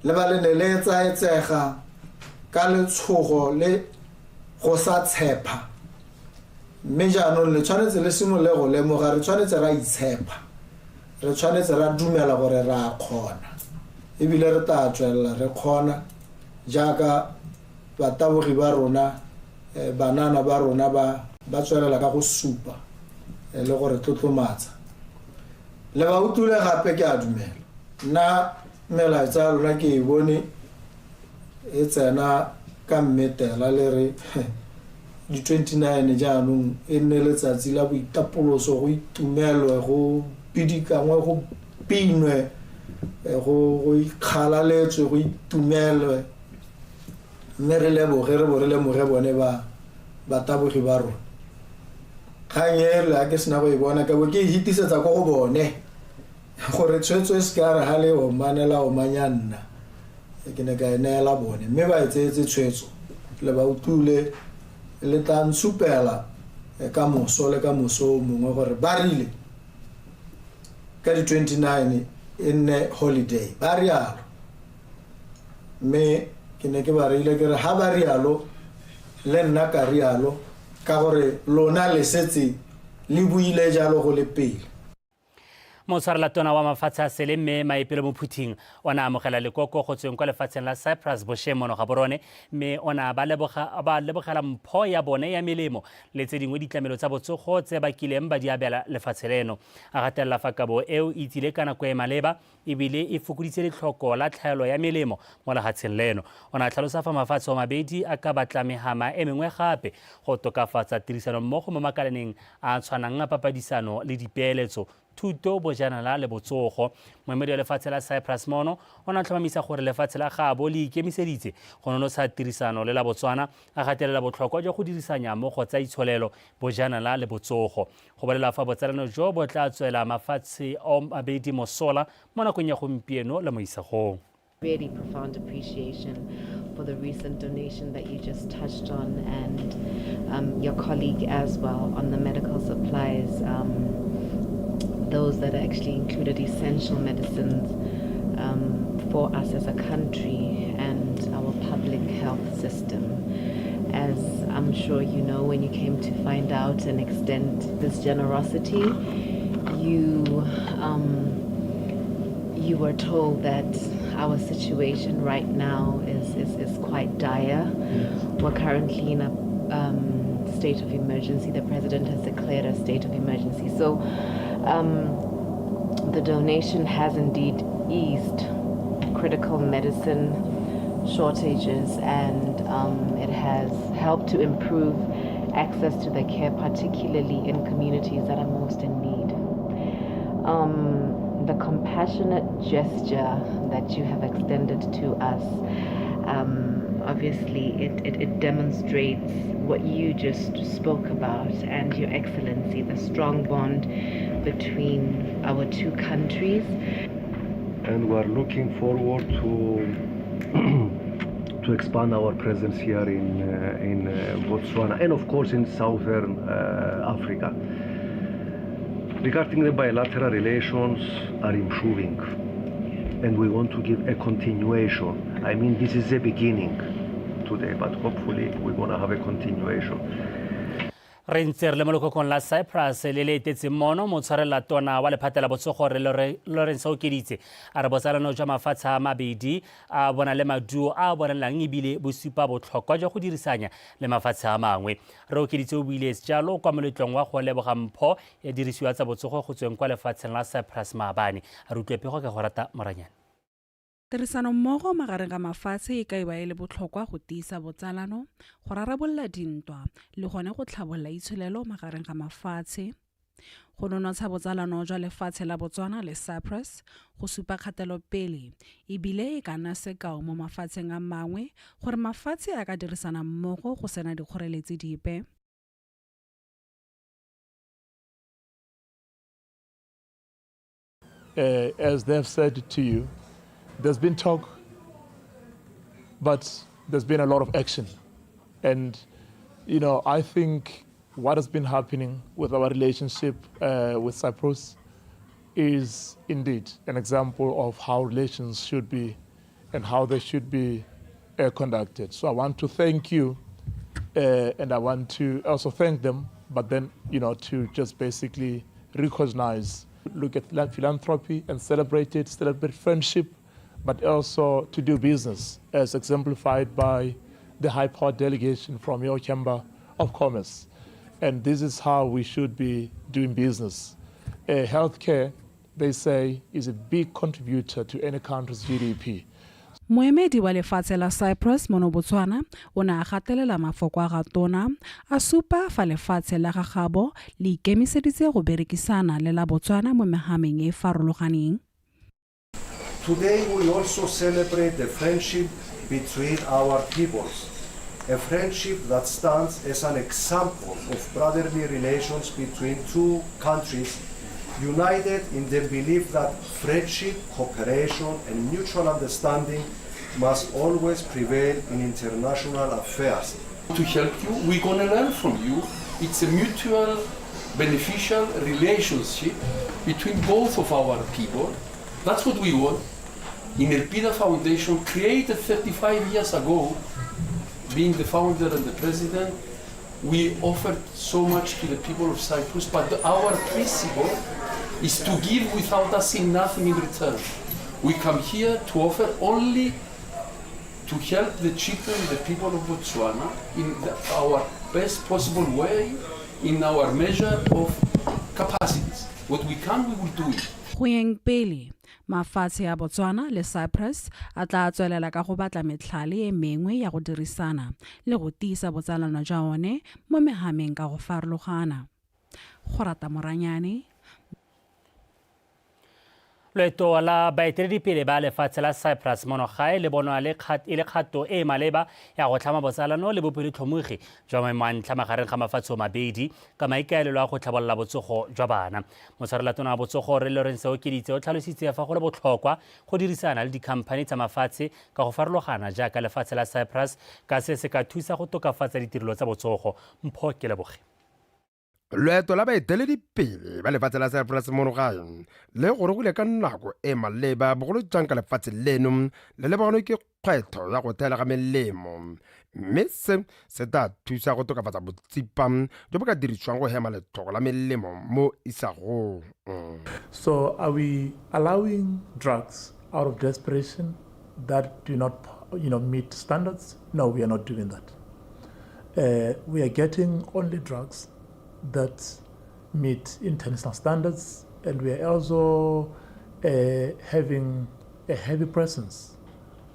Le ba le ne le etsaetsega ka letshogo le go sa tshepha. Mme jaanong le tshwanetse le simolole go lemoga re tshwanetse ra itshepha. Re tshwanetse ra dumela gore re a kgona. Ebile re tla tswelela re kgona jaaka batabogi ba rona, banana ba rona ba tswelela ka go supa le go re tlotlomatsa. Le ba utlwile gape ke a dumela. Nna melaetsa ya lona ke e bone e tsena ka mmetela le re di 29 jaanong e nne letsatsi la boitapoloso, go itumelwe, go bidikangwe, go binwe, go ikgalaletswe, go itumelwe, mme re leboge re bo re lemoge bone ba batabogi ba rona. Kgang e le ke sena go e bona ka bo ke e hitisetsa ko go bone gore tshwetso e se ka re ga le omane la omanya nna, ke ne ka e neela bone mme ba e tseetse tshwetso. Le ba utlwile, le tla ntshupela ka moso le ka moso o mongwe gore ba rile ka di 29 e nne holiday, ba rialo. Mme ke ne ke ba reile ke re ha ba rialo le nna ka rialo, ka gore lona le setse le buile jalo go le pele. Motshwarela tona wa mafatshe a sele mme Maipelo Mophuthing o ne a amogela lekoko go tsweng kwa lefatsheng la Cyprus bosheng mono Gaborone, mme o ne a ba lebogela mpho ya bone ya melemo le tse dingwe ditlamelo tsa botsogo tse ba kileng ba di abela lefatshe leno. A gatelela fa kabo eo e tsile ka nako e maleba ebile e fokoditse letlhoko la tlhaelo ya melemo mo lehatsheng leno. O ne a tlhalosa fa mafatshe a mabedi a ka batla mehama e mengwe gape go tokafatsa tirisanommogo mo makalaneng a a tshwanang a papadisano le dipeeletso, thuto, bojanala le botsogo. Moemedi wa lefatshe la Cyprus mono o ne a tlhomamisa gore lefatshe la gaabo le ikemiseditse go nonotsha tirisano le la Botswana, a gatelela botlhokwa jwa go dirisanya mmogo tsa itsholelo, bojanala le botsogo. Go bolela fa botsalano jo bo tla tswela mafatshe a mabedi mosola mo nakong ya gompieno le mo isagong. Really profound appreciation for the recent donation that you just touched on, and your colleague as well on the medical supplies, those that actually included essential medicines for us as a country and our public health system. As I'm sure you know, when you came to find out and extend this generosity, you were told that our situation right now is quite dire. We're currently in a state of emergency. The president has declared a state of emergency. So the donation has indeed eased critical medicine shortages, and it has helped to improve access to the care, particularly in communities that are most in need. The compassionate gesture that you have extended to us, obviously it demonstrates what you just spoke about, and Your Excellency, the strong bond between our two countries. And we are looking forward to expand our presence here in Botswana and of course in Southern Africa. Regarding the bilateral relations are improving, and we want to give a continuation. I mean, this is the beginning today, but hopefully we're going to have a continuation. Re ntse re le mo lekokong la Cyprus le le etetseng mono, motshwarela tona wa lephata la botsogo re Lawrence Okeditse a re botsalano jwa mafatshe a mabedi a bona le maduo a a bonalang ebile bo supa botlhokwa jwa go dirisanya le mafatshe a mangwe. Re Okeditse o buile jalo kwa moletlong wa go leboga mpho ya dirisiwa tsa botsogo go tsweng kwa lefatsheng la Cyprus maabane. A re utlwe pego ka go rata Moranyane. Tirisanommogo magareng ga mafatshe e ka eba e le botlhokwa go tiisa botsalano, go rarabolola dintwa le gone go tlhabolola itsholelo magareng ga mafatshe. Go nonotsha botsalano jwa lefatshe la Botswana le Cyprus go supa kgatelopele ebile e ka nna sekao mo mafatsheng a mangwe gore mafatshe a ka dirisana mmogo go sena dikgoreletsi dipe. As they've said to you, there's been talk, but there's been a lot of action. And I think what has been happening with our relationship with Cyprus is indeed an example of how relations should be and how they should be conducted. So I want to thank you, and I want to also thank them, but then, you know, to just basically recognize, look at philanthropy and celebrate it, celebrate friendship, but also to do business, as exemplified by the high power delegation from your Chamber of Commerce. And this is how we should be doing business. Healthcare, they say, is a big contributor to any country's GDP. Moemedi wa lefatshe la Cyprus mono Botswana o ne a gatelela mafoko a ga tona, a supa fa lefatshe la gagabo le ikemiseditse go berekisana le la Botswana mo mehameng e e farologaneng. Today we also celebrate the friendship between our peoples, a friendship that stands as an example of brotherly relations between two countries united in the belief that friendship, cooperation, and mutual understanding must always prevail in international affairs. To help you, we're going to learn from you. It's a mutual beneficial relationship between both of our people. That's what we want. In Elpida Foundation, created 35 years ago, being the founder and the president, we offered so much to the people of Cyprus, but our principle is to give without asking nothing in return. We come here to offer only to help the children, the people of Botswana, in our best possible way, in our measure of capacities. What we can, we will do it. Go yeng pele, mafatshe a Botswana le Cyprus a tla tswelela ka go batla metlhale e mengwe ya go dirisana le go tiisa botsalano jwa one mo mehameng ka go farologana. Go rata Moranyane. Loeto la baeteledipele ba lefatshe la Cyprus mono gae le bonwa e le kgato e e maleba ya go tlhama botsalano le bopelotlhomogi jwa maemo a ntlha magareng ga mafatshe mabedi ka maikaelelo a go tlhabolola botsogo jwa bana. Motshwarelatona wa botsogo Rre Lawrence Okeditse o tlhalositse fa go le botlhokwa go dirisana le dikhamphani tsa mafatshe ka go farologana jaaka lefatshe la Cyprus, ka se se ka thusa go tokafatsa ditirelo tsa botsogo. Mpho Keleboge. Loeto la baeteledipele ba lefatshe la Cyprus mono gae le gorogile ka nako e maleba, bogolo jang ka lefatshe leno le lebaganwe ke kgwetlho ya go thela ga melemo, mme se se tla thusa go tokafatsa botsipa jo bo ka dirisiwang go hema letlhoko la melemo mo isagong. So are we allowing drugs out of desperation that do not meet standards? No, we are not doing that. We are getting only drugs that meet international standards, and we are also having a heavy presence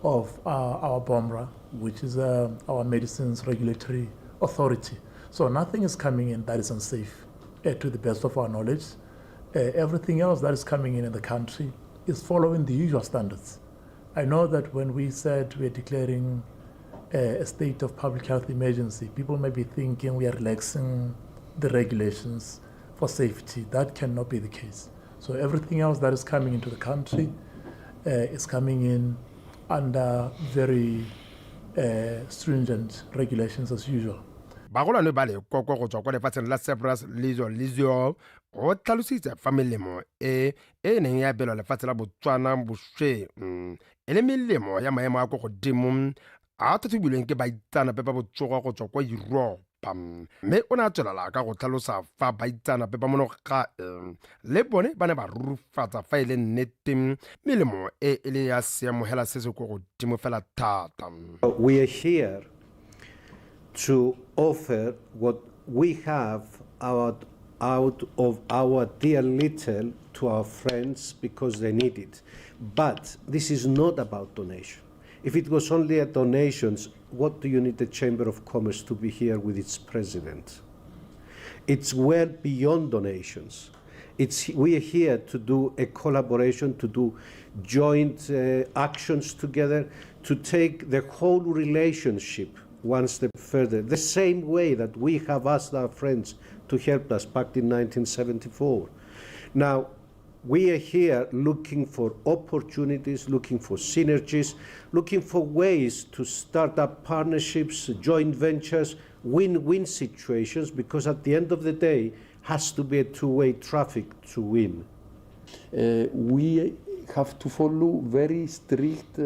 of our BOMRA, which is our medicines regulatory authority. So nothing is coming in that is unsafe, to the best of our knowledge. Everything else that is coming in the country is following the usual standards. I know that when we said we are declaring a state of public health emergency, people may be thinking we are relaxing the regulations for safety. That cannot be the case. So everything else that is coming into the country is coming in under very stringent regulations as usual. Bagolwane ba lekoko go tswa kwa lefatsheng la Cyprus, Lizo Lizio, go tlhalositse fa melemo e e neng ya abelwa lefatshe la Botswana bošweng e le melemo ya maemo a kwa godimo a tlhatlhobilweng ke baitseanape ba botsogo go tswa kwa Yuropa, mme o ne a tswelela ka go tlhalosa fa baitseanape ba mono gae le bone ba ne ba rurifatsa fa e le nnete melemo e e le ya seamogela se se kwa godimo fela thata. We are here to offer what we have out of our dear little to our friends because they need it. But this is not about donation. If it was only a donations, what do you need the Chamber of Commerce to be here with its president? It's well beyond donations. We are here to do a collaboration, to do joint actions together, to take the whole relationship one step further, the same way that we have asked our friends to help us back in 1974. Now, we are here looking for opportunities, looking for synergies, looking for ways to start up partnerships, joint ventures, win-win situations, because at the end of the day, has to be a two-way traffic to win. We have to follow very strict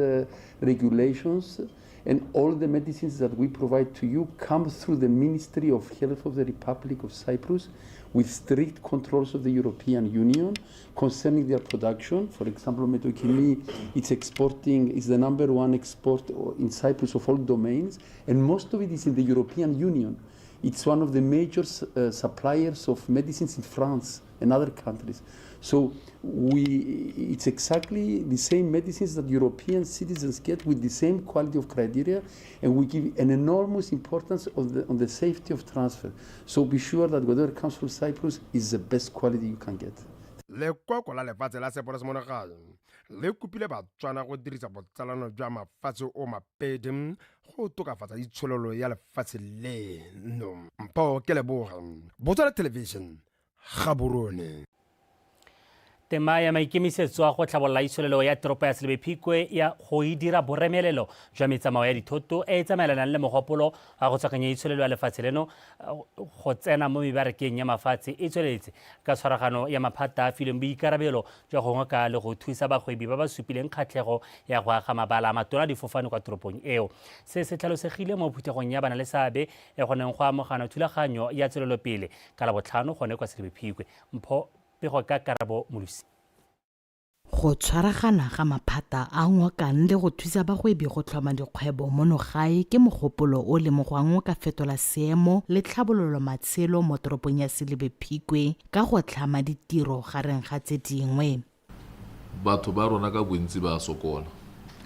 regulations, and all the medicines that we provide to you come through the Ministry of Health of the Republic of Cyprus with strict controls of the European Union concerning their production. For example, Medochemie is exporting, is the number one export in Cyprus of all domains, and most of it is in the European Union. It's one of the major suppliers of medicines in France and other countries. So it's exactly the same medicines that European citizens get with the same quality of criteria, and we give an enormous importance on the safety of transfer. So be sure that whatever comes from Cyprus is the best quality you can get. Lekoko la lefatshe la Cyprus mo nageng le kopile Batswana go dirisa botsalano jwa mafatshe o mapedi go tokafatsa itsholelo ya lefatshe leno. Mpho ke leboga, Botswana Television, Gaborone. Tema ya maikemisetso a go tlhabolola itsholelo ya toropo ya Selebi Phikwe ya go e dira boremelelo jwa metsamao ya dithoto e e tsamaelanang le mogopolo wa go tswakanya itsholelo ya lefatshe leno go tsena mo mebarakeng ya mafatshe e tsweletse ka tshwaragano ya maphata a filweng boikarabelo jwa go ngoka le go thusa bagwebi ba ba supileng kgatlhego ya go aga mabala a matona a difofane kwa toropong eo. Se se tlhalosegile mo phuthegong ya banaleseabe e go neng go amogana thulaganyo ya tswelelopele ka Labotlhano gone kwa Selebi Phikwe. Mpho pego ka Karabo Molusi. Go tshwaragana ga maphata a ngokang le go thusa bagwebi go tlhoma dikgwebo mono gae ke mogopolo o lemogwang o ka fetola seemo le tlhabololo matshelo mo toropong ya Selebi Phikwe ka go tlhama ditiro gareng ga tse dingwe. Batho ba rona ka bontsi ba a sokola,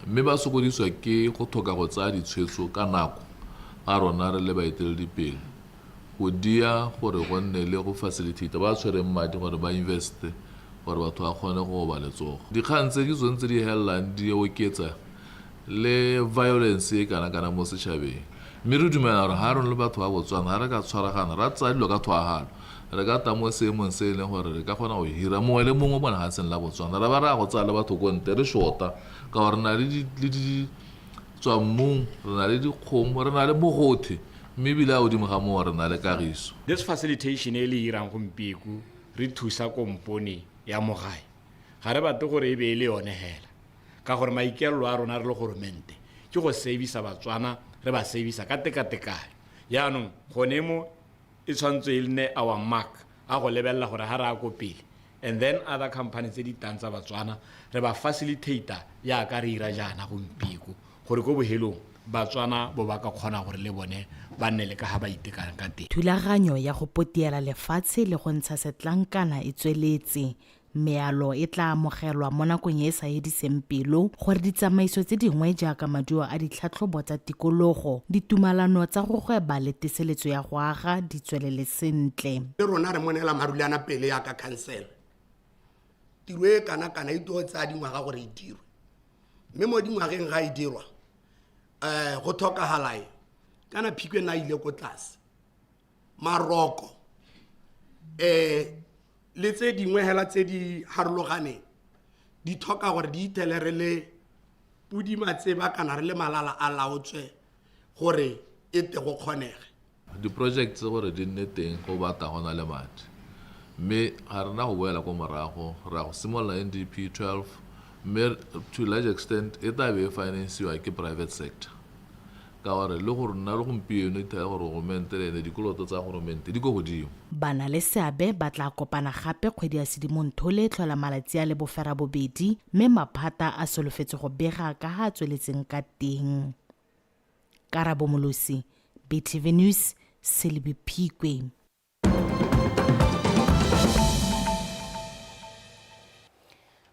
mme ba sokodiswa ke go tlhoka go tsaya ditshwetso ka nako ga rona re le baeteledipele go dia gore go nne le go facilitate ba tshwereng madi gore ba investe gore batho ba kgone go oba letsogo. Dikgang tse ke tsone tse di helelang di oketsa le violence e kana kana mo setšhabeng. Mme re dumela gore ga re le batho ba Botswana ga re ka tshwaragana ra tsaya dilo ka tlhoahalo re ka tla mo seemong se e leng gore re ka kgona go hira mongwe le mongwe mo lefatsheng la Botswana ra ba ra go tsaya le batho ko ntle re shota ka gore re na le ditswammung, re na le dikgomo, re na le mogothe mme ebile a godimo ga moo re na le kagiso. This facilitation e le e irang gompieko re thusa kompone ya mo gae ga re batle gore e be e le yone hela ka gore maikaelelo a rona re le goromente ke go servisa Batswana re ba servisa ka tekatekanyo. Jaanong gone mo e tshwanetse e nne our mark a go lebelela gore ga re ya ko pele and then other company tse di tang tsa Batswana re ba facilitator jaaka re ira jaana gompieko gore ko bohelong Batswana bo ba ka kgona gore le bone ba nne le ka ga ba itekang ka teng. Thulaganyo ya go potiela lefatshe le go ntsha setlankana e tsweletse. Mealo e tla amogelwa mo nakong e e sa hediseng pelo gore ditsamaiso tse dingwe jaaka maduo a ditlhatlhobo tsa tikologo, ditumalano tsa go gweba le teseletso ya go aga di tswelele sentle. Le rona re monela marulana pele yaka khansele. Tiro e kana kana e tlo tsaya dingwaga gore e dirwe. Mme mo dingwageng ga e dirwa go tlhokagala eng? Kana Phikwe na ile ko tlase. Maroko le tse dingwe hela tse di harologaneng di tlhoka gore di ithele re le podi matseba kana re le malala a laotswe gore e te go kgonege. Di-project tse gore di nne teng go batla go na le madi, mme ga rena go boela ko morago, re ya go simolola NDP 12 mme to a large extent e tla be e finansiwa ke private sector ka gore le go rona le gompieno ithaya gore goromente le ene dikoloto tsa goromente di ko godimo. Bana le seabe ba tla kopana gape kgwedi ya Sedimonthole e tlhola malatsi a le boferabobedi mme maphata a solofetse go bega ka ha a tsweletseng ka teng. Karabo Molosi, BTV News, Selebi Phikwe.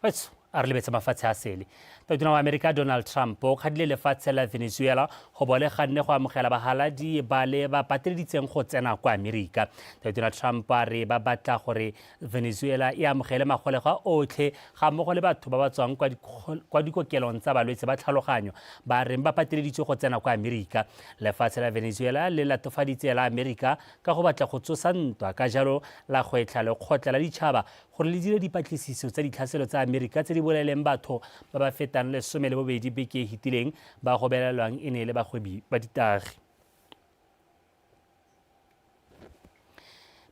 Wetso, a re lebetse mafatshe a sele. Tautona wa Amerika Donald Trump o kgadile lefatshe la Venezuela go bo le ganne go amogela bahaladi ba le ba pateleditseng go tsena kwa Amerika. Tautona Trump a re ba batla gore Venezuela e amogele magolegwa otlhe ga mmogo le batho ba ba tswang kwa dikokelong tsa balwetse ba tlhaloganyo ba reng ba pateleditswe go tsena kwa Amerika. Lefatshe la Venezuela le latofaditse la Amerika ka go batla go tsosa ntwa, ka jalo la gwetlha lekgotla la ditšhaba gore le dire dipatlisiso tsa ditlhaselo tsa Amerika tse di bolaileng batho ba ba fetang 12 beke e fetileng ba go belaelwang e ne e le bagwebi ba ditagi.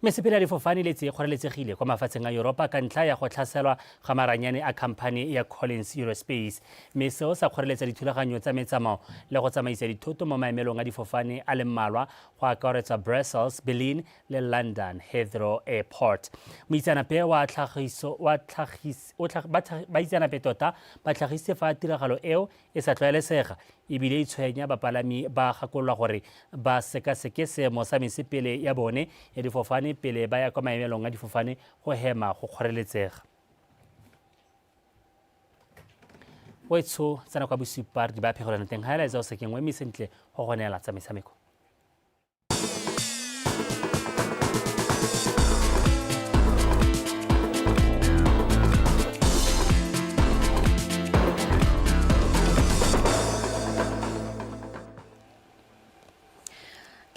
Mesepele ya difofane le tse e kgoreletsegile kwa mafatsheng a Yuropa ka ntlha ya go tlhaselwa ga maranyane a khamphani ya Collins Aerospace, mme seo sa kgoreletsa dithulaganyo tsa metsamao le go tsamaisa dithoto mo maemelong a difofane a le mmalwa go akaretsa Brussels, Berlin le London Heathrow Airport. Moitseanape wa tlhagiso wa tlhagis o tlhag baitseanape tota ba tlhagisitse fa tiragalo eo e sa tlwaelesega e bile e tshwenya bapalami ba gakololwa gore ba sekaseke seemo sa mesepele ya bone ya difofane pele ba ya kwa maemelong a difofane go hema go kgoreletsega. Wetsho tsena kwa bosupa re di ba phegolana teng ga elaetsa o sekeng o eme sentle go go neela tsa metshameko.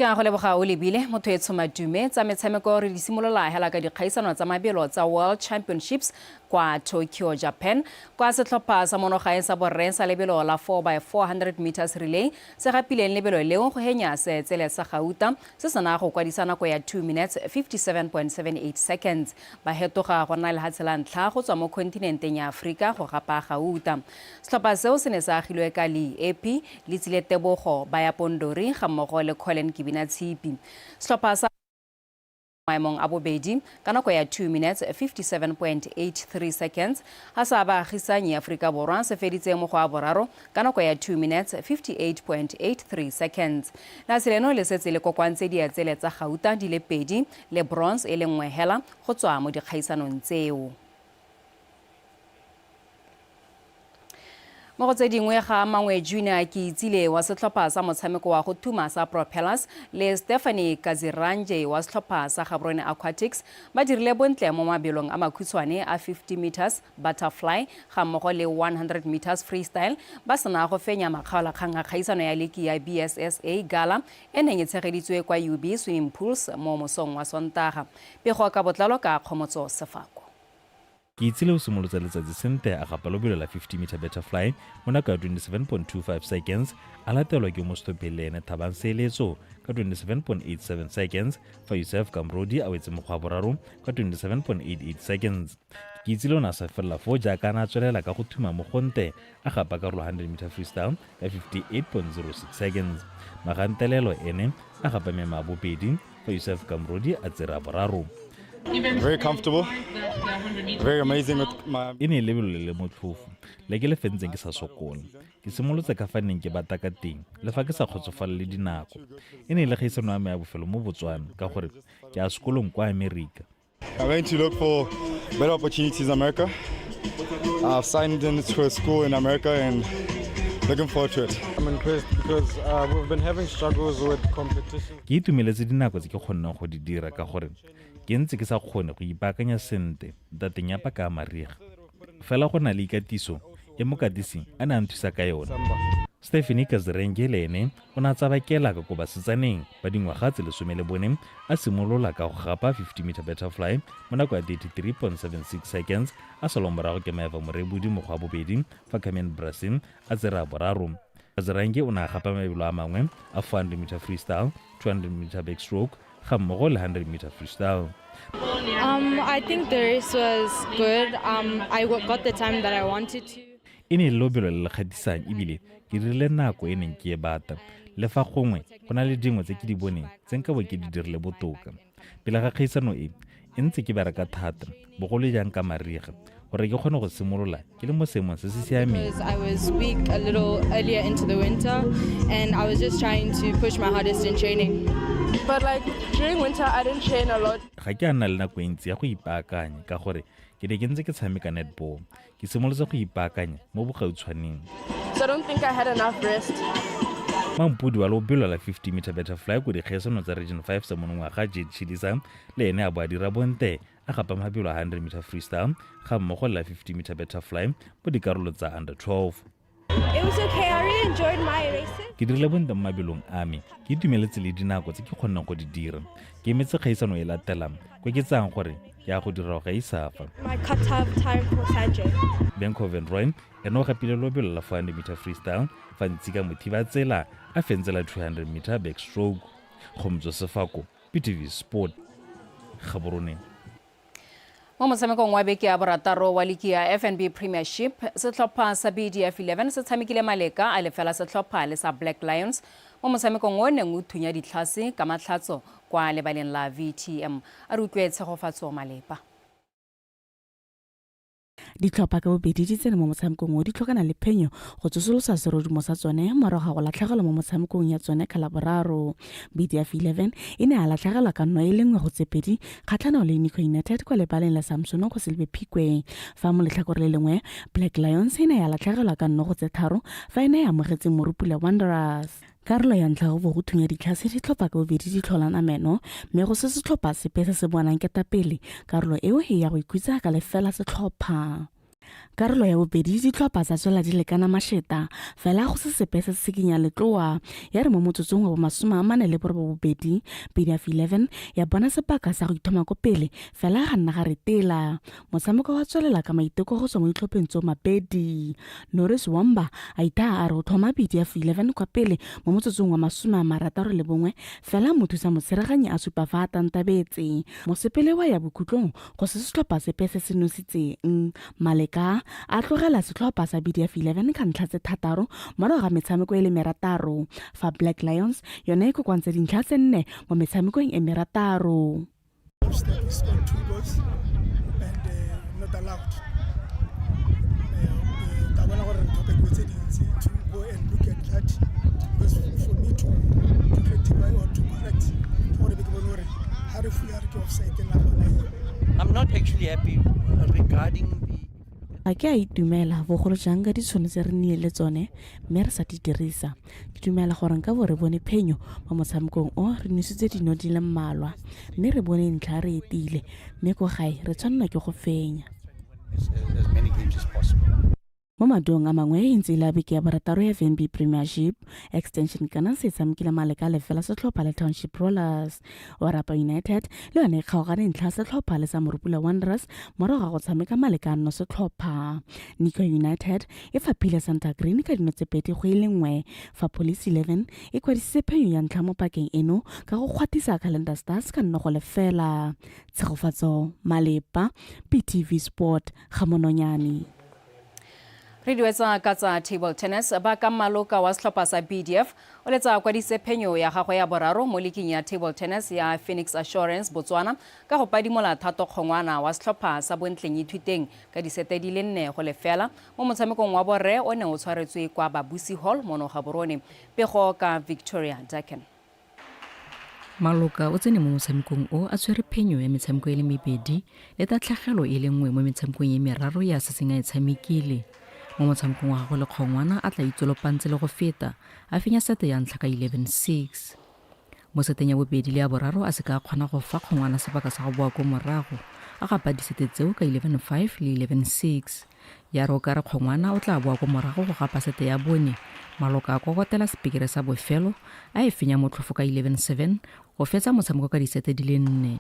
Ke a go leboga o lebile motho e tshomadume tsa metshameko re di simolola hela ka dikgaisano tsa mabelo tsa World Championships kwa Tokyo, Japan, kwa setlhopha sa monogae sa borre sa lebelo la 4x400 meters relay se gapileng lebelo leo go henya seetsele sa gauta se sena go kwadisa nako ya 2 minutes 57.78 seconds. Ba hetoga go nna lehatshe la ntlha go tswa mo kontinenteng ya Aforika go gapa gauta. Setlhopha seo se ne se agilwe ka Lee Epi, Letsile Tebogo, Baya Pondori ga mmogo le Collen Kibinatshipi. Setlhopha sa maemong a bobedi ka nako ya 2 minutes 57.83 seconds ga sa baagisanyi Aforika Borwa se feditse mo go a boraro ka nako ya 2 minutes 58.83 seconds. Lehatshe leno le setse le kokoantse diatsele tsa gauta di le pedi le bronze e le nngwe hela go tswa mo dikgaisanong tseo. Mo go tse dingwe ga Mangwe Junior Keitsile wa setlhopha sa motshameko wa go thuma sa Propellers le Stephanie Kaziranje wa setlhopha sa Gaborone Aquatics ba dirile bontle mo mabelong a makhutshwane a 50 meters butterfly ga mmogo le 100 meters freestyle ba sena go fenya makgaolakgang a kgaisano ya liki ya BSSA Gala e neng e tshegeditswe kwa UB Swimming Pools mo mosong wa Sontaga. Pego ka botlalo ka Kgomotso Sefako. Ke itsile o simolotse letsatsi sente a gapa lobelo la 50 meter butterfly mo nako ya 27.25 seconds, a latelwa ke mostophi le ene Thabang Seeletso ka 27.87 seconds, fa Yusuf Kamrodi a wetse mokgwa wa boraro ka 27.88 seconds. Ke itsile o ne a sa felela foo jaaka a ne a tswelela ka go thuma mo gonte a gapa karolo 100 meter freestyle ka 58.06 seconds. Magantelelo ene a gapa mema a bobedi fa Yusuf Kamrodi a tsere a boraro. Very comfortable, very amazing with my. E ne e lebelo le le motlhofo, le ke le fentseng ke sa sokole. Ke simolotse ka fa neng ke bata ka teng, le fa ke sa kgotsofalele dinako. E ne e le kgaisano ya me ya bofelo mo Botswana ka gore ke ya sekolong kwa Amerika. I'm going to look for better opportunities in America. I've signed into a school in America and looking forward to it. I'm impressed because we've been having struggles with competition. Ke itumeletse dinako tse ke kgonneng go di dira ka gore ke ntse ke sa kgone go ipaakanya sente ntateng ya paka ya mariga. Fela go na le ikatiso e mokatisi a ne a nthusa ka yone. Stephanie Kazerenge le ene o ne a tsabakela ka ko basetsaneng ba dingwaga tse 14 a simolola ka go gapa 50 meter butterfly mo nako ya 33.76 seconds a salwa morago ke Maeva Morebudi mo go a bobedi fa Carmen Brasin a tsere a boraro. Kazerenge o ne a gapa mabelo a mangwe a 400 meter freestyle, 200 meter backstroke ga mmogo le 100 meter freestyle. I think the race was good. I got the time that I wanted to. E ne e le lobelo le le kgatlhisang ebile ke dirile nako e neng ke e bata. Le fa gongwe go na le dingwe tse ke di boneng tse nka bo ke di dirile botoka. Pele ga kgaisano e, e ntse ke bereka thata, bogolo jang ka mariga, gore ke kgone go simolola ke le mo seemong se se siameng. Because I was weak a little earlier into the winter and I was just trying to push my hardest in training. But like during winter I didn't train a lot. Ga ke a nna le nako e ntsi ya go ipaakanya ka gore ke ne ke ntse ke tshameka netball. Ke simolotse go ipaakanya mo bogautshwaneng. So I don't think I had enough rest. Mampodi wa lobelo la 50 meter butterfly ko dikgaisano tsa Region 5 tsa monongwaga Jade Chilisa le ene a bo a dira bonte a gapa mabelo a 100 meter freestyle ga mmogo le la 50 meter butterfly mo dikarolong tsa under 12. It was okay. I really enjoyed my races. Ke dirile bontle mo mabelong a me, ke itumeletse le dinako tse ke kgonneng go di dira. Ke emetse kgaisano e latelang, ko ke tsayang gore ke ya go dira go gaisa fa. My cut off time for Sanjay. Benko Van Rooyen ene o gapile lobelo la 400 meter freestyle fa Ntsika Mothibatsela a fentse la 200 meter backstroke. Kgomotso Sefako, BTV Sport. Gaborone. Mo motshamekong wa beke ya borataro wa liki ya FNB Premiership, setlhopha sa BDF 11 se tshamekile maleka a lefela setlhopha le sa Black Lions mo motshamekong o neng o thunya ditlhase ka matlhatso kwa lebaleng la VTM. A re utlwe Tshegofatso Malepa. Ditlhopha ka bobedi di tsene mo motshamekong o di tlhokana le phenyo go tsosolosa serodumo sa tsone morago ga go latlhegelwa mo motshamekong ya tsone ka Laboraro. BDF 11 e ne ya latlhegelwa ka 1 le 2 kgatlhanong le Nico United kwa lebaleng la Samson go Selebe Phikwe. Fa mo letlhakore le lengwe, Black Lions e ne ya latlhegelwa ka 0-3 fa e ne e amogetse Morupule Wanderers. Karolo ya ntlha go bo go thunya ditlhase ditlhopha ka bobedi di tlholana meno mme go se setlhopha sepe se se bonang ketapele karolo eo e ya go ikhutsa ka lefela setlhopha. Karolo ya bobedi ditlhopha tsa tswela di lekana masheta fela go se sepe se se sikinya letloa. Ya re mo motsotsong wa bo 48 BDF 11 ya bona sebaka sa go ithoma ko pele fela ga nna ga retela. Motshameko wa tswelela ka maiteko go tswa mo ditlhopheng tso mabedi. Norris Wamba a ithaa a re o tlhoma BDF 11 kwa pele mo motsotsong wa 61 fela mothusa motshereganyi a supa fa a tantabetse. Mosepele wa ya bokhutlong go se setlhopha sepe se se nositseng. Maleka a tlogela setlhopha sa BDF 11 ka ntlha tse 6 morago ga metshameko e le merataro, fa Black Lions yone e kokoantse dintlha tse 4 mo metshamekong e merataro. Step scored 2 goals and not allowed. Ka bona gore re tlhoka dilo tse dintsi to go and look at that, because for me to rectify or to correct gore be ke bone gore ha re fula re ke offside na gona. I'm not actually happy regarding the Ga ke a itumela bogolo jang ka ditšhono tse re nnile le tsone mme re sa di dirisa. Ke dumela gore nka bo re bone phenyo mo motshamekong o re nositse dino di le mmalwa mme re bone ntlha re etile mme ko gae re tshwanelwa ke go fenya. As many games as possible. Mo maduong a mangwe e ntse e le a beke ya borataro ya FNB Premiership, Extension Gunners e tshamekile maleka a lefela setlhopha le Township Rollers. Orapa United le yone e kgaogane ntlha setlhopha le sa Morupula Wanderers morago ga go tshameka maleka a nno setlhopha. Nico United e faphile Santa Green ka dino tse 2-1, fa Police 11 e kwadisitse phenyo ya ntlha mo pakeng eno ka go kgwathisa Calendar Stars ka 0-0. Tshegofatso Malepa, BTV Sport, Gamononyane. Re duetsa ka tsa table tennis, ba ka maloka wa setlhopha sa BDF o letsa kwadise phenyo ya gagwe ya boraro mo liking ya table tennis ya Phoenix Assurance Botswana ka go padimola Thato Kgongwana wa setlhopha sa Bontleng Ithuteng ka disete di le 4-0 mo motshamekong wa borre o ne o tshwaretswe kwa Babusi Hall mono Gaborone. Pego ka Victoria Daken. Maloka o tsene mo motshamekong o a tshwere phenyo ya metshameko e le mebedi le tatlhegelo e le nngwe mo metshamekong e meraro ya setseng a e tshamekile. Mo motshamekong wa gagwe le Kgongwana a tla itsolopantse le go feta, a fenya sete ya ntlha ka 11-6. Mo seteng ya bobedi le ya boraro a se ka a kgona go fa Kgongwana sebaka sa go boa ko morago, a gapa disete tseo ka 11-5 le 11-6. Ya re o ka re Kgongwana o tla boa ko morago go gapa sete ya bone, Maloka a kokotela sepekere sa bofelo, a e fenya motlhofo ka 11-7, go fetsa motshameko ka disete di le 4.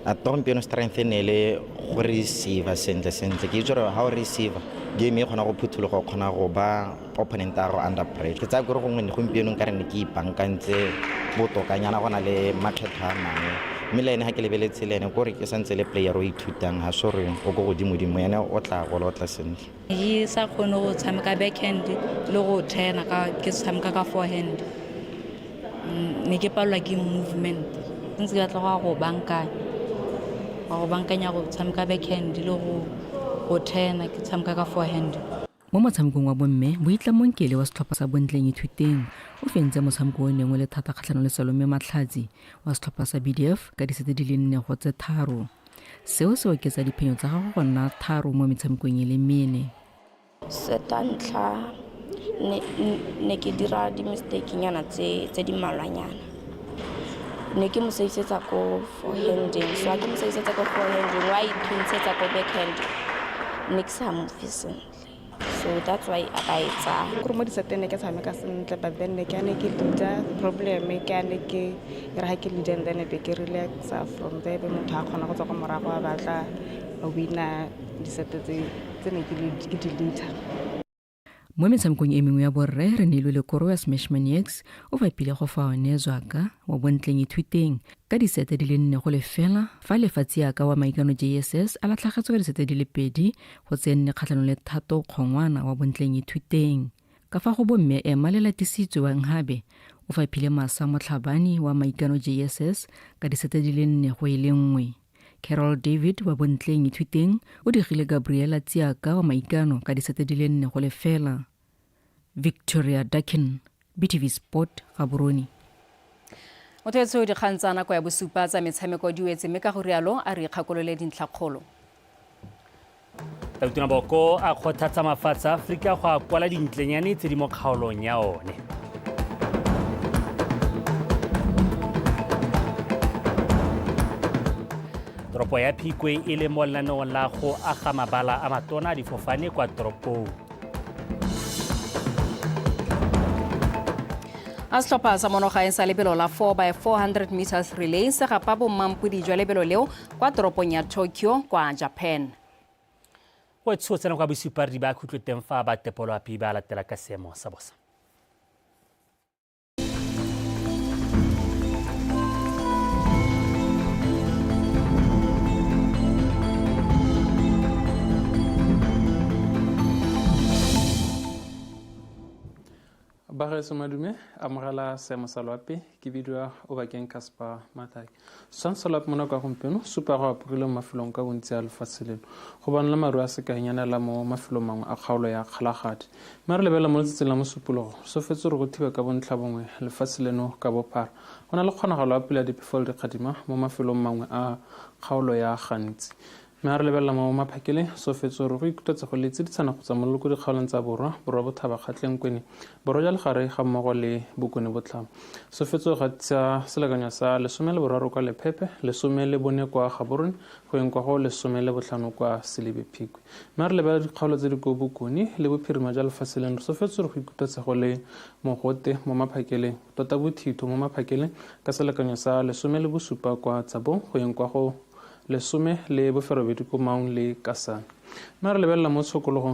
A gompieno strength e ne e le go receiver sentle sentle. Ke itse gore ha o receiver game e kgona go phuthologa, o kgona go ba opponent a go under pressure. Ke tsaya gore gongwe gompieno nka re ne ke ipankantse botokanyana go na le makgetho a mangwe, mme le ene ga ke lebeletse le ene kore ke santse le player o ithutang, ga se gore o ko godimodimo, ene o tla gola, o tla sentle. Ke sa kgone go tshameka backhand le go turna ka ke tshameka ka forehand. Ne ke palelwa ke movement, ntse ke batla go ya go bankanya, go bankanya go tshameka backhand le go turna ke tshameka ka forehand. Mo motshamekong wa bomme, Boitlamong Kele wa setlhopha sa Bontleng Ithuteng o fentse motshameko o neng o le thata kgatlhanong le Salome Matlhatsi wa setlhopha sa BDF ka disete di le 4-3. Seo se oketsa diphenyo tsa gagwe go nna 3 mo metshamekong e le 4. Seta ntlha ne ke dira di-mistake-nyana tse di mmalwanyana. Ne ke mo seisetsa ko forehanding, so ha ke mo seisetsa ko forehanding, wa ithuntshetsa ko backhand, ne ke sa mo fe sentle. So that's why a ba e tsaya. Gore mo diseteng ne ke tshameka sentle, but then ne ke ane ke leader problem, ke ane ke e re ha ke leader and then be ke relaxa from there, be motho a kgona go tswa kwa morago a batla a wina disete tse ne ke di leader. Mo metshamekong e mengwe ya borre re neilwe lekoro ya Smash Maniacs o fapile go fa one Zwaka wa Bontleng Ithuteng ka disete di le 4-0 fa lefatshe yaka wa Maikano JSS a latlhagetswe ka disete di le 2-4 kgatlhanong le Thato Kgongwana wa Bontleng Ithuteng. Ka fa go bomme Emma le Latisitswe wa Nhabe o faphile Masa Motlhabane wa Maikano JSS ka disete di le 4-1. Carol David wa Bontleng Ithuteng o digile Gabriela Tsiaka wa Maikano ka disete di le 4-0. Victoria Dakin, BTV Sport, Gaborone. Motho etsho dikgang tsa nako ya bosupa tsa metshameko di wetse mme ka go rialo a re ikgakolole dintlhakgolo. Tautona Boko a kgothatsa mafatshe a Aforika go a kwala dintlenyane tse di mo kgaolong ya one. Toropo ya Phikwe e le mo lenaneong la go aga mabala a matona a difofane kwa toropong. A setlhopha sa monogaeng sa lebelo la 4x400 meters relay se gapa bommampodi jwa lebelo leo kwa toropong ya Tokyo kwa Japan. Go tsena kwa bosupa re di ba khutlo teng fa ba tepolo api ba latela ka seemo sa bosa. Bagaetsho madume amogela seemo sa loapi ke bidiwa o bakeng Casper Mathake. Setshwantsho sa loapi mo nako ya gompieno supa go apogile mo mafelong ka bontsi a lefatshe leno go bonala maru a sekaenyana la mo mafelong mangwe a kgaolo ya Kgalagadi. Mme re lebelela mo letsatsing la mosupologo sofetse gore go thiba ka bontlha bongwe lefatshe leno ka bophara. Go na le kgonagalo ya pula ya diphefo le dikgadima mo mafelong mangwe a kgaolo ya Gantsi. Mme a re lebelela mo maphakeleng sofetse gore go ikutlwetsa go le tsiditsana go tswa mollo ko dikgaolong tsa borwa, borwa bothaba, Kgatleng, Kwene, borwa jwa legare ga mmogo le bokone botlhaba. Sofetse go gatisa selekanyo sa 13 kwa Lephepe, 14 kwa Gaborone, go yeng kwa go 15 kwa Selebi Phikwe. Mme a re lebelela dikgaolo tse di ko bokone le bophirima jwa lefatshe leno sofetse gore go ikutlwetsa go le mogote mo maphakeleng, tota bothitho mo maphakeleng ka selekanyo sa 17 kwa Tsabong, go yeng kwa go 18 ko Maung le Kasane. Mme re lebelela mo tshokologong.